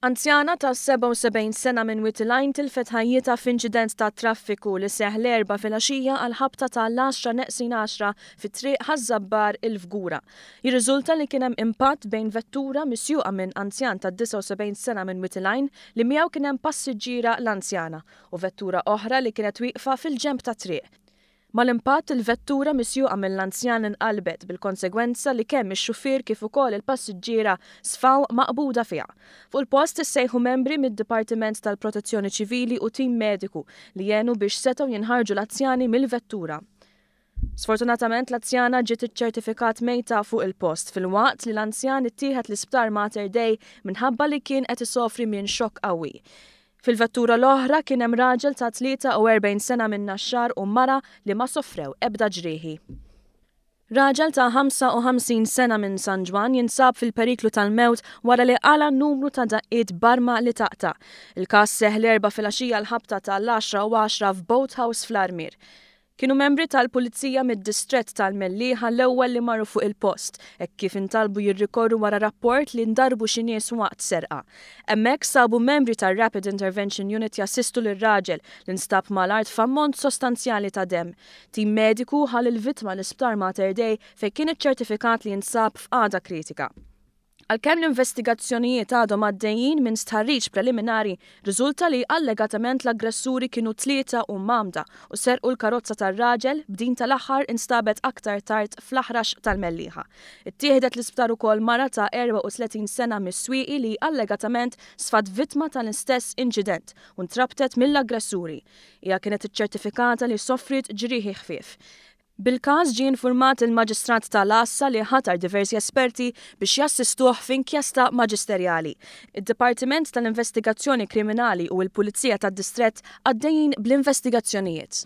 Anzjana ta' 77 sena minn Wied il-Għajn tilfet ħajjitha f'inċident tat-traffiku li seħħ l-Erbgħa filgħaxija għall-ħabta ta' l-għaxra neqsin għaxra fi Triq Ħaż-Żabbar il-Fgura. Jirriżulta li kien hemm impatt bejn vettura misjuqa minn anzjan ta' 79 sena minn Wied il-Għajn li miegħu kien hemm passiġġiera l-anzjana u vettura oħra li kienet wieqfa fil-ġenb tat-triq. Mal-impatt, il-vettura misjuqa mill-anzjan inqalbet bil-konsegwenza li kemm ix-xufier kif ukoll il-passiġġiera sfaw maqbuda fiha. Fuq il-post issejħu membri mid-Dipartiment tal-Protezzjoni Ċivili u tim mediku li għenu biex setgħu jinħarġu l-azzjani mill-vettura. Sfortunatament l-azzjana ġiet iċċertifikat mejta fuq il-post filwaqt li l-anzjan ittieħed l-Isptar Mater Dei minħabba li kien qed isofri minn xokk qawwi. Fil-vettura l-oħra kien hemm raġel ta' 43 sena minn Naxxar u mara li ma sofrew ebda ġrieħi. Raġel ta' 55 sena minn San Ġwann jinsab fil-periklu tal-mewt wara li qala' numru ta' daqqiet b'arma li taqta'. Il-każ seħħ l-Erbgħa filgħaxija għall-ħabta ta' l-għaxra u għaxra f'Boathouse fl-Armier. Kienu membri tal-Pulizija mid-Distrett tal-Mellieħa l-ewwel li marru fuq il-post, hekk kif intalbu jirrikorru wara rapport li ndarbu xi nies waqt serqa. Hemmhekk sabu membri tar-Rapid Intervention Unit jassistu lir-raġel, li nstab mal-art f'ammont sostanzjali ta' demm. Tim mediku ħa lill-vittma l-Isptar Mater Dei fejn kien iċċertifikat li jinsab f'qagħda kritika. Għalkemm l-investigazzjonijiet għadhom għaddejjin, minn stħarriġ preliminari rriżulta li allegatament l-aggressuri kienu tlieta u mgħammda u serqu l-karozza tar-raġel, b'din tal-aħħar instabet aktar tard fl-Aħrax tal-Mellieħa. Ittieħdet l-isptar ukoll mara ta' 34 sena mis-Swieqi li allegatament sfat vittma tal-istess inċident u ntrabtet mill-aggressuri. Hija kienet iċċertifikata li sofriet ġrieħi ħfief. Bil-każ ġie infurmat il-Maġistrat ta' l-Għassa li ħatar diversi esperti biex jassistuh f'inkjesta maġisterjali. Id-Dipartiment tal-Investigazzjoni Kriminali u l-Pulizija tad-Distrett għaddejjin bl-investigazzjonijiet.